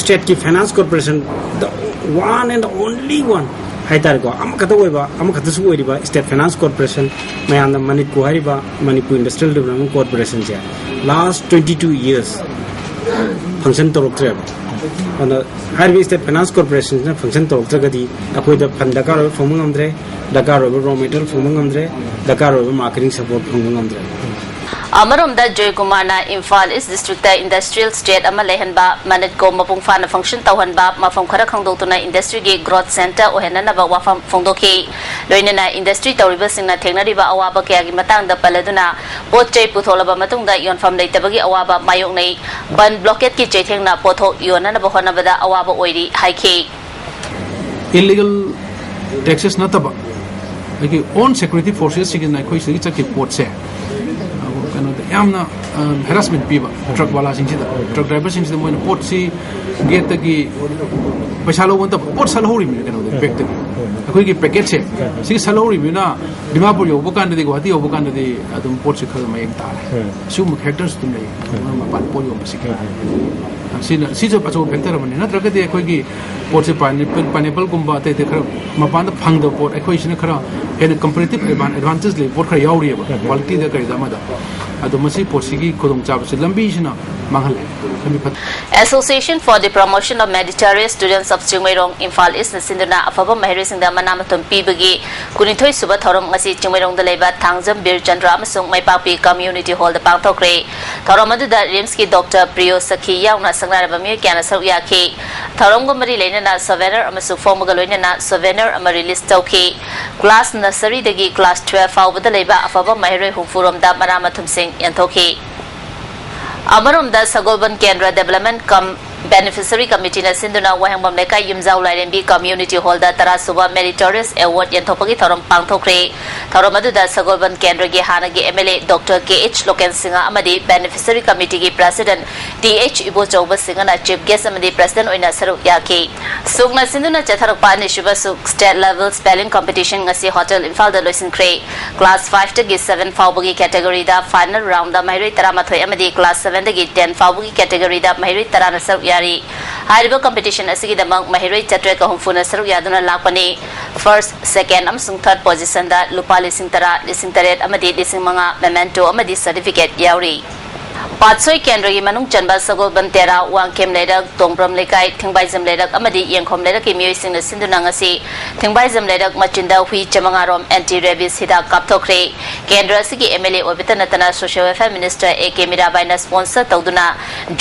ꯁ꯭ꯇꯦꯠꯀꯤ finance corporation, the one and only one ꯍꯥꯏꯇꯥꯔꯦꯀꯣ, ꯑꯃꯈꯛꯇ ꯑꯣꯏꯕ, ꯑꯃꯈꯛꯇꯁꯨ ꯑꯣꯏꯔꯤꯕ ꯁ꯭ꯇꯦꯠ ꯐꯥꯏꯅꯥꯟꯁ ꯀꯣꯔꯄꯣꯔꯦꯁꯟ, ꯃꯌꯥꯝꯅ ꯃꯅꯤꯠꯀꯣ ꯍꯥꯏꯔꯤꯕ ꯃꯅꯤꯄꯨꯔ ꯏꯟꯗꯁꯇ꯭ꯔꯤꯌꯦꯜ ꯗꯤꯕꯂꯞꯃꯦꯟꯠ ꯀꯣꯔꯄꯣꯔꯦꯁꯟꯁꯦ ꯂꯥꯁ ꯇ꯭ꯋꯦꯟꯇꯤ ꯇꯨ ꯏꯌꯔꯁ ꯐꯪꯁꯟ ꯇꯧꯔꯛꯇ꯭ꯔꯦꯕ꯫ ꯑꯗꯨꯅ ꯍꯥꯏꯔꯤꯕ ꯁ꯭ꯇꯦꯠ ꯐꯥꯏꯅꯥꯟꯁ ꯀꯣꯔꯄꯣꯔꯦꯁꯟꯁꯤꯅ ꯐꯪꯁꯟ ꯇꯧꯔꯛꯇ꯭ꯔꯒꯗꯤ ꯑꯩꯈꯣꯏꯗ ꯐꯟ ꯗꯔꯀꯥꯔ ꯑꯣꯏꯕ ꯐꯪꯕ ꯉꯝꯗ꯭ꯔꯦ, ꯗꯔꯀꯥꯔ ꯑꯣꯏꯕ ꯔꯣ ꯃꯦꯇꯔꯤꯌꯦꯜ ꯐꯪꯕ ꯉꯝꯗ꯭ꯔꯦ, ꯗꯔꯀꯥꯔ ꯑꯣꯏꯕ ꯃꯥꯔꯀꯦꯇꯤꯡ ꯁꯄꯣꯔꯠ ꯐꯪꯕ ꯉꯝꯗ꯭ꯔꯦ꯫ ꯑꯃꯔꯣꯝꯗ ꯖꯣꯏꯀꯨꯃꯥꯔꯅ ꯏꯝꯐꯥꯜ ꯏꯁ ꯗꯤꯁꯇ꯭ꯔꯤꯛꯇ ꯏꯟꯗꯁꯇ꯭ꯔꯤꯌꯦꯜ ꯁ꯭ꯇꯦꯠ ꯑꯃ ꯂꯩꯍꯟꯕ, ꯃꯅꯤꯠꯀꯣ ꯃꯄꯨꯡ ꯐꯥꯅ ꯐꯪꯁꯟ ꯇꯧꯍꯟꯕ, ꯃꯐꯝ ꯈꯔ ꯈꯪꯗꯣꯛꯇꯨꯅ ꯏꯟꯗꯁꯇ꯭ꯔꯤꯒꯤ ꯒ꯭ꯔꯣꯠ ꯁꯦꯟꯇꯔ ꯑꯣꯏꯍꯟꯅꯅꯕ ꯋꯥꯐꯝ ꯐꯣꯡꯗꯣꯛꯈꯤ꯫ ꯂꯣꯏꯅꯅ ꯏꯟꯗꯁꯇ꯭ꯔꯤ ꯇꯧꯔꯤꯕꯁꯤꯡꯅ ꯊꯦꯡꯅꯔꯤꯕ ꯑꯋꯥꯕ ꯀꯌꯥꯒꯤ ꯃꯇꯥꯡꯗ ꯄꯜꯂꯗꯨꯅ ꯄꯣꯠ ꯆꯩ ꯄꯨꯊꯣꯛꯂꯕ ꯃꯇꯨꯡꯗ ꯌꯣꯟꯐꯝ ꯂꯩꯇꯕꯒꯤ ꯑꯋꯥꯕ ꯃꯥꯌꯣꯛꯅꯩ꯫ ꯕꯟ ꯕ꯭ꯂꯣꯀꯦꯠꯀꯤ ꯆꯩꯊꯦꯡꯅ ꯄꯣꯠꯊꯣꯛ ꯌꯣꯟꯅꯅꯕ ꯍꯣꯠꯅꯕꯗ ꯑꯋꯥꯕ ꯑꯣꯏꯔꯤ ꯍꯥꯏꯈꯤ꯫ ꯏꯂꯤꯒꯦꯜ ꯇꯦꯛꯁꯦꯁ ꯅꯠꯇꯕ ꯑꯩꯒꯤ ꯑꯣꯟ ꯁꯦꯀ꯭ꯌꯨꯔꯤꯇꯤ ꯐꯣꯔꯁꯦꯁꯁꯤꯡꯅ ꯑꯩꯈꯣꯏ ꯁꯤꯗꯒꯤ ꯆꯠꯈꯤꯕ ꯄꯣꯠꯁꯦ, ꯑ, ꯀꯩꯅꯣꯗ ꯌꯥꯝꯅ, ꯑ, ꯍꯦꯔꯥꯁꯃꯦꯟ ꯄꯤꯕ ꯇ꯭ꯔꯛ ꯋꯥꯂꯥꯁꯤꯡꯁꯤꯗ, ꯇ꯭ꯔꯛ ꯗ꯭ꯔꯥꯏꯚꯔꯁꯤꯡꯁꯤꯗ ꯃꯣꯏꯅ ꯄꯣꯠꯁꯤ ꯒꯦꯠꯇꯒꯤ ꯄꯩꯁꯥ ꯂꯧꯕ ꯅꯠꯇꯕ, ꯄꯣꯠ ꯁꯠꯍꯧꯔꯤꯕꯅꯤ ꯀꯩꯅꯣꯗ, ꯕꯦꯛꯇꯒꯤ꯫ ꯑꯩꯈꯣꯏꯒꯤ ꯄꯦꯀꯦꯠꯁꯦ ꯁꯤꯒꯤ ꯁꯠꯍꯧꯔꯤꯕꯅꯤꯅ ꯗꯤꯃꯥꯄꯨꯔ ꯌꯧꯕ ꯀꯥꯟꯗꯗꯤ, ꯒꯨꯋꯥꯍꯥꯇꯤ ꯌꯧꯕ ꯀꯥꯟꯗꯗꯤ ꯑꯗꯨꯝ ꯄꯣꯠꯁꯦ ꯈꯔ ꯃꯌꯦꯡ ꯇꯥꯔꯦ꯫ ꯁꯤꯒꯨꯝꯕ ꯐꯦꯛꯇꯔꯁꯨ ꯑꯗꯨꯝ ꯂꯩ꯫ ꯃꯄꯥꯟ ꯄꯣꯠ ꯌꯣꯟꯕꯁꯤꯒꯤ꯫ ꯁꯤꯅ, ꯁꯤꯁꯨ ꯑꯆꯧꯕ ꯐꯦꯛꯇꯔ ꯑꯃꯅꯤ꯫ ꯅꯠꯇ꯭ꯔꯒꯗꯤ ꯑꯩꯈꯣꯏꯒꯤ ꯄꯣꯠꯁꯦ ꯄꯥꯏꯅꯦꯄꯜ, ꯄꯥꯏꯅꯦꯄꯜꯒꯨꯝꯕ ꯑꯇꯩ ꯑꯇꯩ ꯈꯔ ꯃꯄꯥꯟꯗ ꯐꯪꯗꯕ ꯄꯣꯠ, ꯑꯩꯈꯣꯏꯁꯤꯅ ꯈꯔ ꯍꯦꯟꯅ ꯀꯝꯄꯤꯇꯤꯇꯤꯞ ꯑꯦꯗꯚꯥꯟ-, ꯑꯦꯗꯚꯥꯟꯇꯦꯖ ꯂꯩꯕ ꯄꯣꯠ ꯈꯔ ꯌꯥꯎꯔꯤꯑꯕ, ꯀ꯭ꯋꯥꯂꯤꯇꯤꯗ ꯀꯔꯤꯗ ꯑꯃꯗ꯫ ꯑꯗꯣ ꯃꯁꯤ ꯄꯣꯠꯁꯤꯒꯤ ꯈꯨꯗꯣꯡꯆꯥꯕꯁꯤ ꯂꯝꯕꯤꯁꯤꯅ ꯃꯥꯡꯍꯜꯂꯦ꯫ ꯂꯝꯕꯤ ꯐꯠ- Association for the Promotion of Meritorious Students of Chingmeirong, Imphal ꯏꯁꯅ ꯁꯤꯟꯗꯨꯅ ꯑꯐꯕ ꯃꯍꯩꯔꯣꯏꯁꯤꯡꯗ ꯃꯅꯥ ꯃꯊꯨꯝ ꯄꯤꯕꯒꯤ ꯀꯨꯟꯅꯤꯊꯣꯏ ꯁꯨꯕ ꯊꯧꯔꯝ ꯉꯁꯤ ꯆꯤꯡꯃꯩꯔꯣꯡꯗ ꯂꯩꯕ ꯊꯥꯡꯖꯝ ꯕꯤꯔ ꯆꯟꯗ꯭ꯔ ꯑꯃꯁꯨꯡ ꯃꯩꯄꯥꯛꯄꯤ ꯀꯝꯃ꯭ꯌꯨꯅꯤꯇꯤ ꯍꯣꯜꯗ ꯄꯥꯡꯊꯣꯛꯈ꯭ꯔꯦ꯫ ꯊꯧꯔꯝ ꯑꯗꯨꯗ ꯔꯤꯝꯁꯀꯤ ꯗꯣꯛꯇꯔ ꯄ꯭ꯔꯤꯌꯣ ꯁꯈꯤ ꯌꯥꯎꯅ ꯁꯛꯅꯥꯏꯔꯕ ꯃꯤꯑꯣꯏ ꯀꯌꯥꯅ ꯁꯔꯨꯛ ꯌꯥꯈꯤ꯫ ꯊꯧꯔꯝꯒ ꯃꯔꯤ ꯂꯩꯅꯅ ꯁꯣꯚꯦꯅꯔ ꯑꯃꯁꯨ ꯐꯣꯡꯕꯒ ꯂꯣꯏꯅꯅ ꯁꯣꯚꯦꯅꯔ ꯑꯃ ꯔꯤꯂꯤꯖ ꯇꯧꯈꯤ꯫ ꯀ꯭ꯂꯥꯁ ꯅꯁꯔꯤꯗꯒꯤ ꯀ꯭ꯂꯥꯁ ꯇꯨꯋꯦꯜꯐ ꯐꯥꯎꯕꯗ ꯂꯩꯕ ꯑꯐꯕ ꯃꯍꯩꯔꯣꯏ ꯍꯨꯝꯐꯨ ꯔꯣꯝꯗ ꯃꯅꯥ ꯃꯊꯨꯝꯁꯤꯡ ꯌꯦꯟꯊꯣꯛꯈꯤ꯫ ꯑꯃꯔꯣꯝꯗ ꯁꯒꯣꯜꯕꯟ ꯀꯦꯟꯗ꯭ꯔ ꯗꯦꯕꯂꯞꯃꯦꯟ ꯀꯝ ꯕꯦꯅꯤꯐꯤꯁꯔꯤ ꯀꯃꯤꯇꯤꯅ ꯁꯤꯟꯗꯨꯅ ꯋꯥꯍꯦꯡꯕꯝ ꯂꯩꯀꯥꯏ ꯌꯨꯝꯖꯥꯎ ꯂꯥꯏꯔꯦꯝꯕꯤ ꯀꯝꯃ꯭ꯌꯨꯅꯤꯇꯤ ꯍꯣꯜꯗ ꯇꯔꯥ ꯁꯨꯕ ꯃꯦꯔꯤꯇꯣꯔꯤꯌꯁ ꯑꯦꯋꯥꯔꯗ ꯌꯦꯟꯊꯣꯛꯄꯒꯤ ꯊꯧꯔꯝ ꯄꯥꯡꯊꯣꯛꯈ꯭ꯔꯦ꯫ ꯊꯧꯔꯝ ꯑꯗꯨꯗ ꯁꯒꯣꯜꯕꯟ ꯀꯦꯟꯗ꯭ꯔꯒꯤ ꯍꯥꯟꯅꯒꯤ M L A doctor K H local Singh ꯑꯃꯗꯤ beneficiary ꯀꯃꯤꯇꯤꯒꯤ president T H Ibochouba ꯁꯤꯡꯍꯅ ꯆꯤꯐ ꯒꯦꯁ꯭ꯠ ꯑꯃꯗꯤ ꯄ꯭ꯔꯦꯁꯤꯗꯦꯟꯠ ꯑꯣꯏꯅ ꯁꯔꯨꯛ ꯌꯥꯈꯤ꯫ ꯁꯣꯛꯅ ꯁꯤꯟꯗꯨꯅ ꯆꯠꯊꯔꯛꯄ ꯑꯅꯤꯁꯨꯕ ꯁꯨꯛ ꯁ꯭ꯇꯦꯠ ꯂꯦꯚꯦꯜ ꯁ꯭ꯄꯦꯂꯤꯡ ꯀꯝꯄꯤꯇꯤꯁꯟ ꯉꯁꯤ ꯍꯣꯇꯦꯜ ꯏꯝꯐꯥꯜꯗ ꯂꯣꯏꯁꯤꯟꯈ꯭ꯔꯦ꯫ ꯀ꯭ꯂꯥꯁ ꯐꯥꯏꯚꯇꯒꯤ ꯁꯚꯦꯟ ꯐꯥꯎꯕꯒꯤ ꯀꯦꯇꯦꯒꯣꯔꯤꯗ ꯐꯥꯏꯅꯦꯜ ꯔꯥꯎꯟꯗ ꯃꯍꯩꯔꯣꯏ ꯇꯔꯥꯃꯥꯊꯣꯏ ꯑꯃꯗꯤ ꯀ꯭ꯂꯥꯁ ꯁꯚꯦꯟꯗꯒꯤ ꯇꯦꯟ ꯐꯥꯎꯕꯒꯤ ꯀꯦꯇꯦꯒꯣꯔꯤꯗ ꯃꯍꯩꯔꯣꯏ ꯇꯔꯥꯅ ꯁꯔꯨꯛ ꯌꯥꯔꯤ꯫ ꯍꯥꯏꯔꯤꯕ ꯀꯝꯄꯤꯇꯤꯁꯟ ꯑꯁꯤꯒꯤꯗꯃꯛ ꯃꯍꯩꯔꯣꯏ ꯆꯥꯇ꯭ꯔꯦꯠꯀ ꯍꯨꯝꯐꯨꯅ ꯁꯔꯨꯛ ꯌꯥꯗꯨꯅ ꯂꯥꯛꯄꯅꯤ꯫ ꯐꯥꯔꯁ, ꯁꯦꯀꯦꯟ ꯑꯃꯁꯨꯡ ꯊꯥꯔꯠ ꯄꯣꯖꯤꯁꯟꯗ ꯂꯨꯄꯥ ꯂꯤꯁꯤꯡ ꯇꯔꯥ, ꯂꯤꯁꯤꯡ ꯇꯔꯦꯠ ꯑꯃꯗꯤ ꯂꯤꯁꯤꯡ ꯃꯉꯥ memento ꯑꯃꯗꯤ ꯁꯔꯇꯤꯐꯤꯀꯦꯠ ꯌꯥꯎꯔꯤ꯫ ꯄꯥꯠꯁꯣꯏ ꯀꯦꯟꯗ꯭ꯔꯒꯤ ꯃꯅꯨꯡ ꯆꯟꯕ ꯁꯒꯣꯜꯕꯟ ꯇꯦꯔꯥ, ꯋꯥꯡꯈꯦꯝ ꯂꯩꯔꯛ, ꯇꯣꯡꯕ꯭ꯔꯝ ꯂꯩꯀꯥꯏ, ꯊꯤꯡꯕꯥꯏꯖꯝ ꯂꯩꯔꯛ ꯑꯃꯗꯤ ꯌꯦꯡꯈꯣꯝ ꯂꯩꯔꯛꯀꯤ ꯃꯤꯑꯣꯏꯁꯤꯡꯅ ꯁꯤꯟꯗꯨꯅ ꯉꯁꯤ ꯊꯤꯡꯕꯥꯏꯖꯝ ꯂꯩꯔꯛ ꯃꯆꯤꯟꯗ ꯍꯨꯏ ꯆꯥꯃꯉꯥ ꯔꯣꯝ ꯑꯦꯟꯇꯤ ꯔꯦꯕꯤꯁ ꯍꯤꯗꯥꯛ ꯀꯥꯞꯊꯣꯛꯈ꯭ꯔꯦ꯫ ꯀꯦꯟꯗ꯭ꯔ ꯑꯁꯤꯒꯤ ꯑꯦꯝ ꯑꯦꯜ ꯑꯦ ꯑꯣꯏꯕꯇ ꯅꯠꯇꯅ social welfare minister A K ꯃꯤꯔꯥꯕꯥꯏꯅ ꯁ꯭ꯄꯣꯟꯁꯔ ꯇꯧꯗꯨꯅ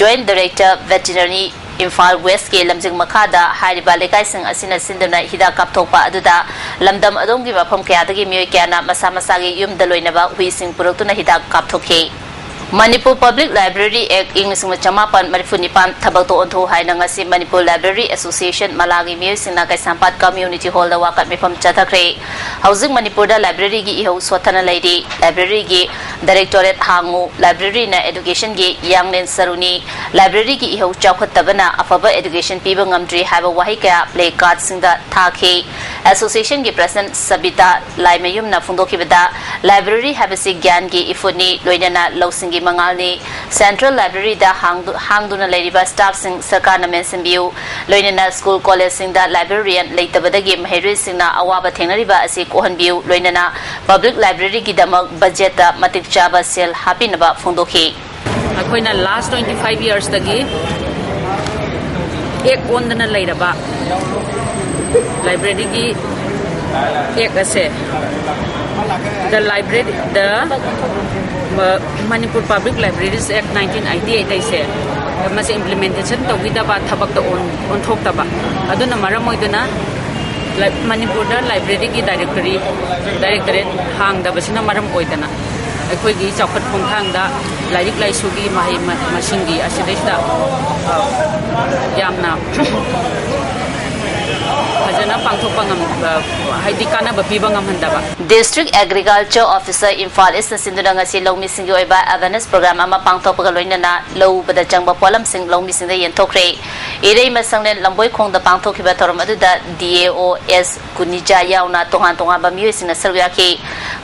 ꯖꯣꯏꯟꯠ ꯗꯥꯏꯔꯦꯛꯇꯔ ꯚꯦꯇꯤꯅꯔꯤ ꯏꯝꯐꯥꯜ ꯋꯦꯁ꯭ꯠꯀꯤ ꯂꯝꯖꯤꯡ ꯃꯈꯥꯗ ꯍꯥꯏꯔꯤꯕ ꯂꯩꯀꯥꯏꯁꯤꯡ ꯑꯁꯤꯅ ꯁꯤꯟꯗꯨꯅ ꯍꯤꯗꯥꯛ ꯀꯥꯞꯊꯣꯛꯄ ꯑꯗꯨꯗ ꯂꯝꯗꯝ ꯑꯗꯣꯝꯒꯤ ꯃꯐꯝ ꯀꯌꯥꯗꯒꯤ ꯃꯤꯑꯣꯏ ꯀꯌꯥꯅ ꯃꯁꯥ ꯃꯁꯥꯒꯤ ꯌꯨꯝꯗ ꯂꯣꯏꯅꯕ ꯍꯨꯏꯁꯤꯡ ꯄꯨꯔꯛꯇꯨꯅ ꯍꯤꯗꯥꯛ ꯀꯥꯞꯊꯣꯛꯈꯤ꯫ Manipur Public Library Act ꯏꯪ ꯂꯤꯁꯤꯡ ꯑꯃ ꯆꯃꯥꯄꯟ ꯃꯔꯤꯐꯨ ꯅꯤꯄꯥꯟ ꯊꯕꯛꯇ ꯑꯣꯟꯊꯣꯛꯎ ꯍꯥꯏꯅ ꯉꯁꯤ ꯃꯅꯤꯄꯨꯔ ꯂꯥꯏꯕ꯭ꯔꯦꯔꯤ ꯑꯦꯁꯣꯁꯤꯌꯦꯁꯟ ꯃꯂꯥꯒꯤ ꯃꯤꯑꯣꯏꯁꯤꯡꯅ ꯀꯩꯁꯥꯝꯄꯥꯠ ꯀꯝꯃ꯭ꯌꯨꯅꯤꯇꯤ ꯍꯣꯜꯗ ꯋꯥꯀꯠ ꯃꯤꯐꯝ ꯆꯠꯊꯈ꯭ꯔꯦ꯫ ꯍꯧꯖꯤꯛ ꯃꯅꯤꯄꯨꯔꯗ ꯂꯥꯏꯕ꯭ꯔꯦꯔꯤꯒꯤ ꯏꯍꯧ ꯁꯣꯠꯊꯅ ꯂꯩꯔꯤ꯫ ꯂꯥꯏꯕ꯭ꯔꯦꯔꯤꯒꯤ ꯗꯥꯏꯔꯦꯛꯇꯣꯔꯦꯠ ꯍꯥꯡꯉꯨ, ꯂꯥꯏꯕ꯭ꯔꯦꯔꯤꯅ ꯑꯦꯗꯨꯀꯦꯁꯟꯒꯤ ꯌꯥꯡꯂꯦꯟ ꯁꯔꯨꯅꯤ, ꯂꯥꯏꯕ꯭ꯔꯦꯔꯤꯒꯤ ꯏꯍꯧ ꯆꯥꯎꯈꯠꯇꯕꯅ ꯑꯐꯕ ꯑꯦꯗꯨꯀꯦꯁꯟ ꯄꯤꯕ ꯉꯝꯗ꯭ꯔꯤ ꯍꯥꯏꯕ ꯋꯥꯍꯩ ꯀꯌꯥ ꯄ꯭ꯂꯦ ꯀꯥꯔꯗꯁꯤꯡꯗ ꯊꯥꯈꯤ꯫ ꯑꯦꯁꯣꯁꯤꯌꯦꯁꯟꯒꯤ ꯄ꯭ꯔꯁꯤꯗꯦꯟꯠ ꯁꯕꯤꯇꯥ ꯂꯥꯏꯃꯌꯨꯝꯅ ꯐꯣꯡꯗꯣꯛꯈꯤꯕꯗ, ꯂꯥꯏꯕ꯭ꯔꯦꯔꯤ ꯍꯥꯏꯕꯁꯤ ꯒ꯭ꯌꯥꯟꯒꯤ ꯏꯐꯨꯠꯅꯤ, ꯂꯣꯏꯅꯅ ꯂꯧꯁꯤꯡꯒꯤ ꯃꯉꯥꯜꯅꯤ꯫ ꯁꯦꯟꯇ꯭ꯔꯦꯜ ꯂꯥꯏꯕ꯭ꯔꯦꯔꯤꯗ ꯍꯥꯡꯗꯨ-, ꯍꯥꯡꯗꯨꯅ ꯂꯩꯔꯤꯕ ꯁ꯭ꯇꯥꯐꯁꯤꯡ ꯁꯔꯀꯥꯔꯅ ꯃꯦꯟꯁꯤꯟꯕꯤꯌꯨ, ꯂꯣꯏꯅꯅ ꯁ꯭ꯀꯨꯜ ꯀꯣꯂꯦꯖꯁꯤꯡꯗ ꯂꯥꯏꯕ꯭ꯔꯦꯔꯤꯌꯟ ꯂꯩꯇꯕꯗꯒꯤ ꯃꯍꯩꯔꯣꯏꯁꯤꯡꯅ ꯑꯋꯥꯕ ꯊꯦꯡꯅꯔꯤꯕ ꯑꯁꯤ ꯀꯣꯛꯍꯟꯕꯤꯌꯨ, ꯂꯣꯏꯅꯅ ꯄꯕ꯭ꯂꯤꯛ ꯂꯥꯏꯕ꯭ꯔꯦꯔꯤꯒꯤꯗꯃꯛ ꯕꯖꯦꯠꯇ ꯃꯇꯤꯛ ꯆꯥꯕ ꯁꯦꯜ ꯍꯥꯞꯄꯤꯅꯕ ꯐꯣꯡꯗꯣꯛꯈꯤ꯫ ꯑꯩꯈꯣꯏꯅ ꯂꯥꯁ ꯇ꯭ꯋꯦꯟꯇꯤ ꯐꯥꯏꯚ ꯏꯌꯔꯁꯇꯒꯤ ꯑꯦꯛ ꯑꯣꯟꯗꯅ ꯂꯩꯔꯕ ꯂꯥꯏꯕ꯭ꯔꯦꯔꯤꯒꯤ ꯑꯦꯛ ꯑꯁꯦ, the library, the, uh, Manipur Public Libraries Act nineteen eighty eight ꯍꯥꯏꯁꯦ, ꯃꯁꯤ ꯏꯝꯄ꯭ꯂꯤꯃꯦꯟꯇꯦꯁꯟ ꯇꯧꯕꯤꯗꯕ, ꯊꯕꯛꯇ ꯑꯣꯟ-, ꯑꯣꯟꯊꯣꯛꯇꯕ, ꯑꯗꯨꯅ ꯃꯔꯝ ꯑꯣꯏꯗꯨꯅ ꯂꯥꯏ-, ꯃꯅꯤꯄꯨꯔꯗ ꯂꯥꯏꯕ꯭ꯔꯦꯔꯤꯒꯤ ꯗꯥꯏꯔꯦꯛꯇꯔꯤ, ꯗꯥꯏꯔꯦꯛꯇꯔꯦꯠ ꯍꯥꯡꯗꯕꯁꯤꯅ ꯃꯔꯝ ꯑꯣꯏꯗꯅ ꯑꯩꯈꯣꯏꯒꯤ ꯆꯥꯎꯈꯠ ꯈꯣꯡꯊꯥꯡꯗ ꯂꯥꯏꯔꯤꯛ ꯂꯥꯏꯁꯨꯒꯤ ꯃꯍꯩ ꯃ-, ꯃꯁꯤꯡꯒꯤ ꯑꯁꯤꯗꯩꯁꯤꯗ, ꯑ, ꯌꯥꯝꯅ ꯐꯖꯅ ꯄꯥꯡꯊꯣꯛꯄ ꯉꯝ-, ꯑ, ꯍꯥꯏꯗꯤ ꯀꯥꯟꯅꯕ ꯄꯤꯕ ꯉꯝꯍꯟꯗꯕ꯫ District Agriculture Officer ꯏꯝꯐꯥꯜ ꯏꯁꯅ ꯁꯤꯟꯗꯨꯅ ꯉꯁꯤ ꯂꯧꯃꯤꯁꯤꯡꯒꯤ ꯑꯣꯏꯕ awareness program ꯑꯃ ꯄꯥꯡꯊꯣꯛꯄꯒ ꯂꯣꯏꯅꯅ ꯂꯧ ꯎꯕꯗ ꯆꯪꯕ ꯄꯣꯠꯂꯝꯁꯤꯡ ꯂꯧꯃꯤꯁꯤꯡꯗ ꯌꯦꯟꯊꯣꯛꯈ꯭ꯔꯦ꯫ ꯏꯔꯩꯃ ꯁꯪꯂꯦꯟ ꯂꯝꯕꯣꯏꯈꯣꯡꯗ ꯄꯥꯡꯊꯣꯛꯈꯤꯕ ꯊꯧꯔꯝ ꯑꯗꯨꯗ D A O S ꯒꯨꯅꯤꯖꯥ ꯌꯥꯎꯅ ꯇꯣꯉꯥꯟ ꯇꯣꯉꯥꯟꯕ ꯃꯤꯑꯣꯏꯁꯤꯡꯅ ꯁꯔꯨꯛ ꯌꯥꯈꯤ꯫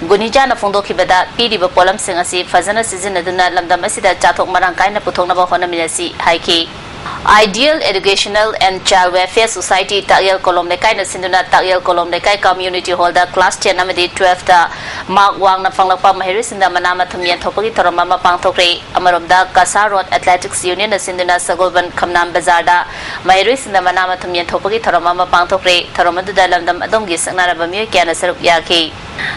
ꯒꯨꯅꯤꯖꯥꯅ ꯐꯣꯡꯗꯣꯛꯈꯤꯕꯗ, ꯄꯤꯔꯤꯕ ꯄꯣꯠꯂꯝꯁꯤꯡ ꯑꯁꯤ ꯐꯖꯅ ꯁꯤꯖꯤꯟꯅꯗꯨꯅ ꯂꯝꯗꯝ ꯑꯁꯤꯗ ꯆꯥꯊꯣꯛ ꯃꯔꯥꯡ ꯀꯥꯏꯅ ꯄꯨꯊꯣꯛꯅꯕ ꯍꯣꯠꯅꯃꯤꯟꯅꯁꯤ ꯍꯥꯏꯈꯤ꯫ Ideal Educational and Child Welfare Society ꯇꯥꯛꯌꯦꯜ ꯀꯣꯂꯣꯝ ꯂꯩꯀꯥꯏꯅ ꯁꯤꯟꯗꯨꯅ ꯇꯥꯛꯌꯦꯜ ꯀꯣꯂꯣꯝ ꯂꯩꯀꯥꯏ community hall ꯗ class ten ꯑꯃꯗꯤ twelve ꯇ mark ꯋꯥꯡꯅ ꯐꯪꯂꯛꯄ ꯃꯍꯩꯔꯣꯏꯁꯤꯡꯗ ꯃꯅꯥ ꯃꯊꯨꯝ ꯌꯦꯟꯊꯣꯛꯄꯒꯤ ꯊꯧꯔꯝ ꯑꯃ ꯄꯥꯡꯊꯣꯛꯈ꯭ꯔꯦ꯫ ꯑꯃꯔꯣꯝꯗ, ꯀꯁꯥ ꯔꯣꯗ Athletics Union ꯅ ꯁꯤꯟꯗꯨꯅ ꯁꯒꯣꯜꯕꯟ ꯈꯝꯅꯥꯝ ꯕꯖꯥꯔꯗ ꯃꯍꯩꯔꯣꯏꯁꯤꯡꯗ ꯃꯅꯥ ꯃꯊꯨꯝ ꯌꯦꯟꯊꯣꯛꯄꯒꯤ ꯊꯧꯔꯝ ꯑꯃ ꯄꯥꯡꯊꯣꯛꯈ꯭ꯔꯦ꯫ ꯊꯧꯔꯝ ꯑꯗꯨꯗ ꯂꯝꯗꯝ ꯑꯗꯣꯝꯒꯤ ꯁꯛꯅꯔꯕ ꯃꯤꯑꯣꯏ ꯀꯌꯥꯅ ꯁꯔꯨꯛ ꯌꯥꯈꯤ꯫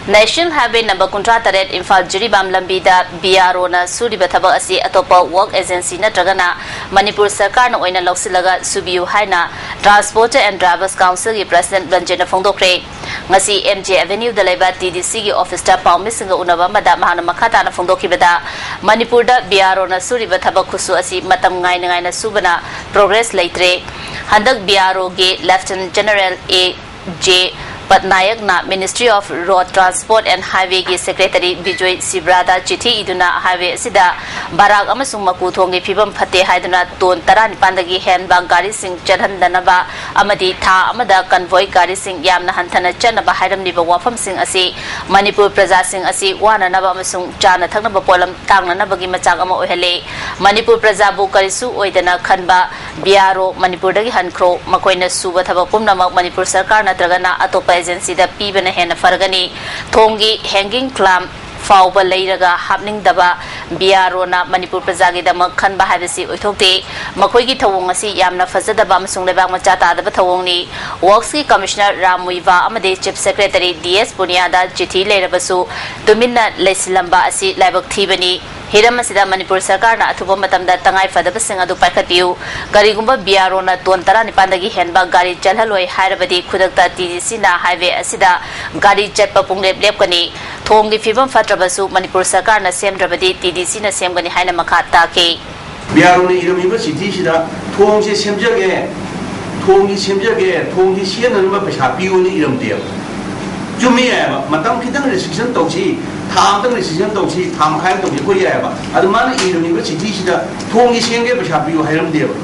National Highway number ꯀꯨꯟꯊ꯭ꯔꯥ ꯇꯔꯦꯠ ꯏꯝꯐꯥꯜ ꯖꯤꯔꯤꯕꯥꯝ ꯂꯝꯕꯤꯗ B R O ꯅ ꯁꯨꯔꯤꯕ ꯊꯕꯛ ꯑꯁꯤ ꯑꯇꯣꯞꯄ work agency ꯅꯠꯇ꯭ꯔꯒꯅ ꯃꯅꯤꯄꯨꯔ ꯁꯔꯀꯥꯔꯅ ꯑꯣꯏꯅ ꯂꯧꯁꯤꯜꯂꯒ ꯁꯨꯕꯤꯌꯨ ꯍꯥꯏꯅ Transporter and Drivers Council ꯒꯤ President ꯔꯟꯖꯟꯅ ꯐꯣꯡꯗꯣꯛꯈ꯭ꯔꯦ꯫ ꯉꯁꯤ M J Avenue ꯗ ꯂꯩꯕ T D C ꯒꯤ office ꯄꯥꯎꯃꯤꯁꯤꯡꯒ ꯎꯅꯕ ꯑꯃꯗ ꯃꯍꯥꯛꯅ ꯃꯈꯥ ꯇꯥꯅ ꯐꯣꯡꯗꯣꯛꯈꯤꯕꯗ, ꯃꯅꯤꯄꯨꯔꯗ ꯕꯤ ꯑꯥꯔ ꯑꯣꯅ ꯁꯨꯔꯤꯕ ꯊꯕꯛ ꯈꯨꯠꯁꯨ ꯑꯁꯤ ꯃꯇꯝ ꯉꯥꯏꯅ ꯉꯥꯏꯅ ꯁꯨꯕꯅ ꯄ꯭ꯔꯣꯒ꯭ꯔꯦꯁ ꯂꯩꯇ꯭ꯔꯦ꯫ ꯍꯟꯗꯛ ꯕꯤ ꯑꯥꯔ ꯑꯣꯒꯤ ꯂꯦꯐꯇꯤꯅꯦꯟ ꯖꯦꯅꯔꯦꯜ ꯑꯦ ꯖꯦ ꯄꯠꯅꯥꯌꯛꯅ Ministry of Road Transport and Highwayꯒꯤ ꯁꯦꯀ꯭ꯔꯦꯇꯔꯤ ꯕꯤꯖꯣꯏ ꯁꯤꯕ꯭ꯔꯥꯗ ꯆꯤꯊꯤ ꯏꯗꯨꯅ ꯍꯥꯏꯋꯦ ꯑꯁꯤꯗ ꯕꯔꯥꯛ ꯑꯃꯁꯨꯡ ꯃꯀꯨ ꯊꯣꯡꯒꯤ ꯐꯤꯕꯝ ꯐꯠꯇꯦ ꯍꯥꯏꯗꯨꯅ ꯇꯣꯟ ꯇꯔꯥꯅꯤꯄꯥꯟꯗꯒꯤ ꯍꯦꯟꯕ ꯒꯥꯔꯤꯁꯤꯡ ꯆꯠꯍꯟꯗꯅꯕ ꯑꯃꯗꯤ ꯊꯥ ꯑꯃꯗ ꯀꯟꯚꯣꯏ ꯒꯥꯔꯤꯁꯤꯡ ꯌꯥꯝꯅ ꯍꯟꯊꯅ ꯆꯠꯅꯕ ꯍꯥꯏꯔꯝꯂꯤꯕ ꯋꯥꯐꯝꯁꯤꯡ ꯑꯁꯤ ꯃꯅꯤꯄꯨꯔ ꯄ꯭ꯔꯖꯥꯁꯤꯡ ꯑꯁꯤ ꯋꯥꯅꯅꯕ ꯑꯃꯁꯨꯡ ꯆꯥꯅ ꯊꯛꯅꯕ ꯄꯣꯠꯂꯝ ꯇꯥꯡꯅꯅꯕꯒꯤ ꯃꯆꯥꯛ ꯑꯃ ꯑꯣꯏꯍꯜꯂꯦ꯫ ꯃꯅꯤꯄꯨꯔ ꯄ꯭ꯔꯖꯥꯕꯨ ꯀꯔꯤꯁꯨ ꯑꯣꯏꯗꯅ ꯈꯟꯕ ꯕꯤ ꯑꯥꯔ ꯑꯣ ꯃꯅꯤꯄꯨꯔꯗꯒꯤ ꯍꯟꯈ꯭ꯔꯣ꯫ ꯃꯈꯣꯏꯅ ꯁꯨꯕ ꯊꯕꯛ ꯄꯨꯝꯅꯃꯛ ꯃꯅꯤꯄꯨꯔ ꯁꯔꯀꯥꯔ ꯅꯠꯇ꯭ꯔꯒꯅ ꯑꯇꯣꯞꯄ ꯑꯦꯖꯦꯟꯁꯤꯗ ꯄꯤꯕꯅ ꯍꯦꯟꯅ ꯐꯔꯒꯅꯤ꯫ ꯊꯣꯡꯒꯤ hanging clamp ꯐꯥꯎꯕ ꯂꯩꯔꯒ ꯍꯥꯞꯅꯤꯡꯗꯕ ꯕꯤ ꯑꯥꯔ ꯑꯣꯅ ꯃꯅꯤꯄꯨꯔ ꯄ꯭ꯔꯖꯥꯒꯤꯗꯃꯛ ꯈꯟꯕ ꯍꯥꯏꯕꯁꯤ ꯑꯣꯏꯊꯣꯛꯇꯦ꯫ ꯃꯈꯣꯏꯒꯤ ꯊꯧꯑꯣꯡ ꯑꯁꯤ ꯌꯥꯝꯅ ꯐꯖꯗꯕ ꯑꯃꯁꯨꯡ ꯂꯩꯕꯥꯛ ꯃꯆꯥ ꯇꯥꯗꯕ ꯊꯧꯑꯣꯡꯅꯤ꯫ ꯋꯔꯛꯁꯀꯤ ꯀꯃꯤꯁꯅꯔ ꯔꯥꯝ ꯃꯨꯏꯕꯥ ꯑꯃꯗꯤ ꯆꯤꯐ ꯁꯦꯀ꯭ꯔꯦꯇꯔꯤ ꯗꯤ ꯑꯦꯁ ꯄꯨꯅꯤꯌꯥꯗ ꯆꯤꯊꯤ ꯂꯩꯔꯕꯁꯨ ꯇꯨꯃꯤꯟꯅ ꯂꯩꯁꯤꯜꯂꯝꯕ ꯑꯁꯤ ꯂꯥꯏꯕꯛ ꯊꯤꯕꯅꯤ꯫ ꯍꯤꯔꯝ ꯑꯁꯤꯗ ꯃꯅꯤꯄꯨꯔ ꯁꯔꯀꯥꯔꯅ ꯑꯊꯨꯕ ꯃꯇꯝꯗ ꯇꯉꯥꯏ ꯐꯗꯕꯁꯤꯡ ꯑꯗꯨ ꯄꯥꯏꯈꯠꯄꯤꯌꯨ꯫ ꯀꯔꯤꯒꯨꯝꯕ ꯕꯤ ꯑꯥꯔ ꯑꯣꯅ ꯇꯣꯟ ꯇꯔꯥꯅꯤꯄꯥꯟꯗꯒꯤ ꯍꯦꯟꯕ ꯒꯥꯔꯤ ꯆꯠꯍꯜꯂꯣꯏ ꯍꯥꯏꯔꯕꯗꯤ ꯈꯨꯗꯛꯇ ꯇꯤ ꯗꯤ ꯁꯤꯅ ꯍꯥꯏꯋꯦ ꯑꯁꯤꯗ ꯒꯥꯔꯤ ꯆꯠꯄ ꯄꯨꯡꯂꯦꯞ ꯂꯦꯞꯀꯅꯤ꯫ ꯊꯣꯡꯒꯤ ꯐꯤꯕꯝ ꯐꯠꯇ꯭ꯔꯕꯁꯨ ꯃꯅꯤꯄꯨꯔ ꯁꯔꯀꯥꯔꯅ ꯁꯦꯝꯗ꯭ꯔꯕꯗꯤ ꯇꯤ ꯗꯤ ꯁꯤꯅ ꯁꯦꯝꯒꯅꯤ ꯍꯥꯏꯅ ꯃꯈꯥ ꯇꯥꯈꯤ꯫ ꯕꯤ ꯑꯥꯔ ꯑꯣꯅ ꯏꯔꯝꯃꯤꯕ ꯆꯤꯊꯤꯁꯤꯗ ꯊꯣꯡꯁꯦ ꯁꯦꯝꯖꯒꯦ, ꯊꯣꯡꯁꯤ ꯁꯦꯝꯖꯒꯦ, ꯊꯣꯡꯁꯤ ꯁꯦꯝꯅꯅꯕ ꯄꯩꯁꯥ ꯄꯤꯌꯨꯅ ꯏꯔꯝꯗꯦꯕ꯫ ꯆꯨꯝꯃꯤ ꯍꯥꯏꯕ, ꯃꯇꯝ ꯈꯤꯇꯪ restriction ꯇꯧꯁꯤ, ꯊꯥ ꯑꯃꯇꯪ restriction ꯇꯧꯁꯤ, ꯊꯥ ꯃꯈꯥꯏ ꯑꯃ ꯇꯧꯁꯤ, ꯑꯩꯈꯣꯏ ꯌꯥꯏꯑꯕ꯫ ꯑꯗꯨ ꯃꯥꯅ ꯏꯔꯝꯃꯤꯕ ꯆꯤꯊꯤꯁꯤꯗ ꯊꯣꯡꯁꯤ ꯁꯦꯝꯒꯦ ꯄꯩꯁꯥ ꯄꯤꯌꯨ ꯍꯥꯏꯔꯝꯗꯦꯕ꯫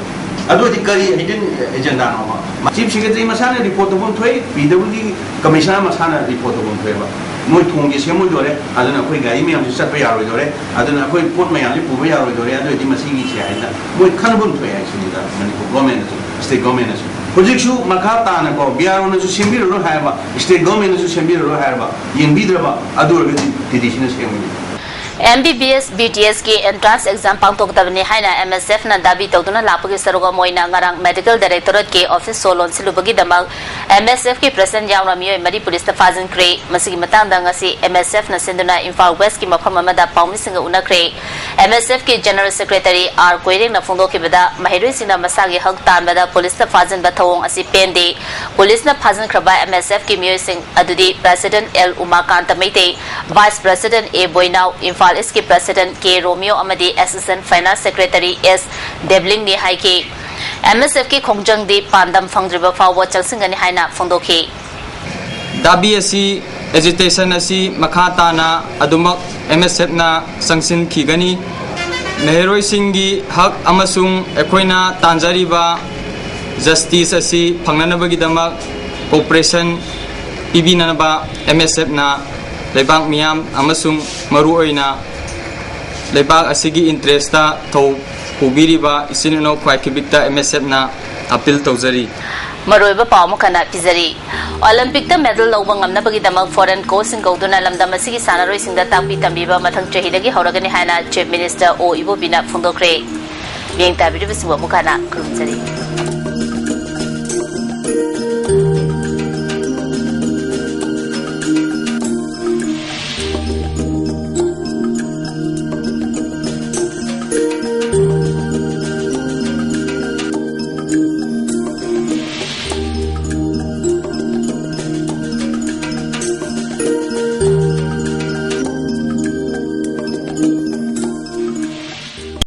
ꯑꯗꯨ ꯑꯣꯏꯗꯤ ꯀꯔꯤ hidden agendaꯅꯣꯕ? ꯆꯤꯐ ꯁꯦꯀ꯭ꯔꯦꯇꯔꯤ ꯃꯁꯥꯅ ꯔꯤꯄꯣꯔꯠ ꯇꯧꯐꯝ ꯊꯣꯛꯏ, ꯄꯤ ꯗꯕ꯭ꯂꯤꯎ ꯗꯤ ꯀꯃꯤꯁꯅꯔ ꯃꯁꯥꯅ ꯔꯤꯄꯣꯔꯠ ꯇꯧꯐꯝ ꯊꯣꯛꯑꯦꯕ꯫ ꯃꯣꯏ ꯊꯣꯡꯁꯦ ꯁꯦꯝꯃꯣꯏꯗꯣꯔꯦ, ꯑꯗꯨꯅ ꯑꯩꯈꯣꯏ ꯒꯥꯔꯤ ꯃꯌꯥꯝꯁꯦ ꯆꯠꯄ ꯌꯥꯔꯣꯏꯗꯣꯔꯦ, ꯑꯗꯨꯅ ꯑꯩꯈꯣꯏ ꯄꯣꯠ ꯃꯌꯥꯝꯁꯦ ꯄꯨꯕ ꯌꯥꯔꯣꯏꯗꯣꯔꯦ, ꯑꯗꯨ ꯑꯣꯏꯗꯤ ꯃꯁꯤꯒꯤꯁꯦ ꯍꯥꯏꯅ ꯃꯣꯏ ꯈꯟꯐꯝ ꯊꯣꯛꯑꯦ ꯍꯥꯏꯁꯤꯅꯤꯗ, ꯃꯅꯤꯄꯨꯔ ꯒꯣꯔꯃꯦꯟꯅꯁꯨ, ꯁ꯭ꯇꯦꯠ ꯒꯣꯔꯃꯦꯟꯅꯁꯨ꯫ ꯍꯧꯖꯤꯛꯁꯨ ꯃꯈꯥ ꯇꯥꯅꯀꯣ, ꯕꯤ ꯑꯥꯔ ꯑꯣꯅꯁꯨ ꯁꯦꯝꯕꯤꯔꯔꯣꯏ ꯍꯥꯏꯔꯕ, ꯁ꯭ꯇꯦꯠ ꯒꯣꯔꯃꯦꯟꯅꯁꯨ ꯁꯦꯝꯕꯤꯔꯔꯣꯏ ꯍꯥꯏꯔꯕ, ꯌꯦꯡꯕꯤꯗ꯭ꯔꯕ, ꯑꯗꯨ ꯑꯣꯏꯔꯒꯗꯤ ꯇꯤ ꯗꯤ ꯁꯤꯅ ꯁꯦꯝꯒꯅꯤ꯫ ꯑꯦꯝ ꯕꯤ ꯕꯤ ꯑꯦꯁ, ꯕꯤ ꯇꯤ ꯑꯦꯁꯀꯤ entrance exam ꯄꯥꯡꯊꯣꯛꯀꯗꯕꯅꯤ ꯍꯥꯏꯅ ꯑꯦꯝ ꯑꯦꯁ ꯑꯦꯐꯅ ꯗꯥꯕꯤ ꯇꯧꯗꯨꯅ ꯂꯥꯛꯄꯒꯤ ꯁꯔꯨꯛ ꯑꯃ ꯑꯣꯏꯅ ꯉꯔꯥꯡ ꯃꯦꯗꯤꯀꯦꯜ ꯗꯥꯏꯔꯦꯛꯇꯣꯔꯦꯠꯀꯤ ꯑꯣꯐꯤꯁ ꯁꯣ ꯂꯣꯟꯁꯤꯜꯂꯨꯕꯒꯤꯗꯃꯛ ꯑꯦꯝ ꯑꯦꯁ ꯑꯦꯐꯀꯤ ꯄ꯭ꯔꯁꯤꯗꯦꯟꯠ ꯌꯥꯎꯅ ꯃꯤꯑꯣꯏ ꯃꯔꯤ ꯄꯨꯂꯤꯁꯇ ꯐꯥꯖꯤꯟꯈ꯭ꯔꯦ꯫ ꯃꯁꯤꯒꯤ ꯃꯇꯥꯡꯗ ꯉꯁꯤ ꯑꯦꯝ ꯑꯦꯁ ꯑꯦꯐꯅ ꯁꯤꯟꯗꯨꯅ ꯏꯝꯐꯥꯜ ꯋꯦꯁꯀꯤ ꯃꯐꯝ ꯑꯃꯗ ꯄꯥꯎꯃꯤꯁꯤꯡꯒ ꯎꯅꯈ꯭ꯔꯦ꯫ ꯑꯦꯝ ꯑꯦꯁ ꯑꯦꯐꯀꯤ ꯖꯦꯅꯔꯦꯜ ꯁꯦꯀ꯭ꯔꯦꯇꯔꯤ ꯑꯥꯔ ꯀꯣꯏꯔꯦꯡꯅ ꯐꯣꯡꯗꯣꯛꯈꯤꯕꯗ, ꯃꯍꯩꯔꯣꯏꯁꯤꯡꯅ ꯃꯁꯥꯒꯤ ꯍꯛ ꯇꯥꯟꯕꯗ ꯄꯨꯂꯤꯁꯇ ꯐꯥꯖꯤꯟꯕ ꯊꯧꯑꯣꯡ ꯑꯁꯤ ꯄꯦꯟꯗꯦ꯫ ꯄꯨꯂꯤꯁꯅ ꯐꯥꯖꯤꯟꯈ꯭ꯔꯕ ꯑꯦꯝ ꯑꯦꯁ ꯑꯦꯐꯀꯤ ꯃꯤꯑꯣꯏꯁꯤꯡ ꯑꯗꯨꯗꯤ president L Umakanta Meitei, vice president A Boinao, Imphal ꯏꯁꯀꯤ ꯄ꯭ꯔꯁꯤꯗꯦꯟꯠ ꯀꯦ ꯔꯣꯃꯤꯌꯣ ꯑꯃꯗꯤ ꯑꯦꯁꯤꯁꯇꯦꯟꯠ ꯐꯥꯏꯅꯥꯟꯁ ꯁꯦꯀ꯭ꯔꯦꯇꯔꯤ ꯑꯦꯁ ꯗꯦꯕ꯭ꯂꯤꯡꯅꯤ ꯍꯥꯏꯈꯤ꯫ ꯑꯦꯝ ꯑꯦꯁ ꯑꯦꯐꯀꯤ ꯈꯣꯡꯖꯪꯗꯤ ꯄꯥꯟꯗꯝ ꯐꯪꯗ꯭ꯔꯤꯕ ꯐꯥꯎꯕ ꯆꯪꯁꯤꯟꯒꯅꯤ ꯍꯥꯏꯅ ꯐꯣꯡꯗꯣꯛꯈꯤ꯫ ꯗꯥꯕꯤ ꯑꯁꯤ, ꯑꯦꯖꯤꯇꯦꯁꯟ ꯑꯁꯤ ꯃꯈꯥ ꯇꯥꯅ ꯑꯗꯨꯃꯛ ꯑꯦꯝ ꯑꯦꯁ ꯑꯦꯐꯅ ꯆꯪꯁꯤꯟꯈꯤꯒꯅꯤ꯫ ꯃꯍꯩꯔꯣꯏꯁꯤꯡꯒꯤ ꯍꯛ ꯑꯃꯁꯨꯡ ꯑꯩꯈꯣꯏꯅ ꯇꯥꯟꯖꯔꯤꯕ ꯖꯁꯇꯤꯁ ꯑꯁꯤ ꯐꯪꯅꯅꯕꯒꯤꯗꯃꯛ ꯀꯣꯑꯣꯄꯔꯦꯁꯟ ꯄꯤꯕꯤꯅꯅꯕ ꯑꯦꯝ ꯑꯦꯁ ꯑꯦꯐꯅ ꯂꯩꯕꯥꯛ ꯃꯤꯌꯥꯝ ꯑꯃꯁꯨꯡ ꯃꯔꯨꯑꯣꯏꯅ ꯂꯩꯕꯥꯛ ꯑꯁꯤꯒꯤ ꯏꯟꯇꯔꯦꯁꯇ ꯊꯧ ꯄꯨꯕꯤꯔꯤꯕ ꯏꯆꯤꯟ ꯏꯅꯥꯎ ꯈ꯭ꯋꯥꯏ ꯈꯤꯕꯤꯛꯇ ꯑꯦꯝ ꯑꯦꯁ ꯑꯦꯐꯅ ꯑꯄꯤꯜ ꯇꯧꯖꯔꯤ꯫ ꯃꯔꯨꯑꯣꯏꯕ ꯄꯥꯎ ꯑꯃꯨꯛ ꯍꯟꯅ ꯄꯤꯖꯔꯤ꯫ ꯑꯣꯂꯤꯝꯄꯤꯛꯇ ꯃꯦꯗꯜ ꯂꯧꯕ ꯉꯝꯅꯕꯒꯤꯗꯃꯛ ꯐꯣꯔꯦꯟ ꯀꯣꯆꯁꯤꯡ ꯀꯧꯗꯨꯅ ꯂꯝꯗꯝ ꯑꯁꯤꯒꯤ ꯁꯥꯟꯅꯔꯣꯏꯁꯤꯡꯗ ꯇꯥꯛꯄꯤ ꯇꯝꯕꯤꯕ ꯃꯊꯪ ꯆꯍꯤꯗꯒꯤ ꯍꯧꯔꯒꯅꯤ ꯍꯥꯏꯅ ꯆꯤꯐ ꯃꯤꯅꯤꯁꯇꯔ ꯑꯣ ꯏꯕꯣꯕꯤꯅ ꯐꯣꯡꯗꯣꯛꯈ꯭ꯔꯦ꯫ ꯃꯤꯠꯌꯦꯡ ꯇꯥꯕꯤꯔꯤꯕꯁꯤꯡꯕꯨ ꯑꯃꯨꯛ ꯍꯟꯅ ꯈꯨꯔꯨꯝꯖꯔꯤ꯫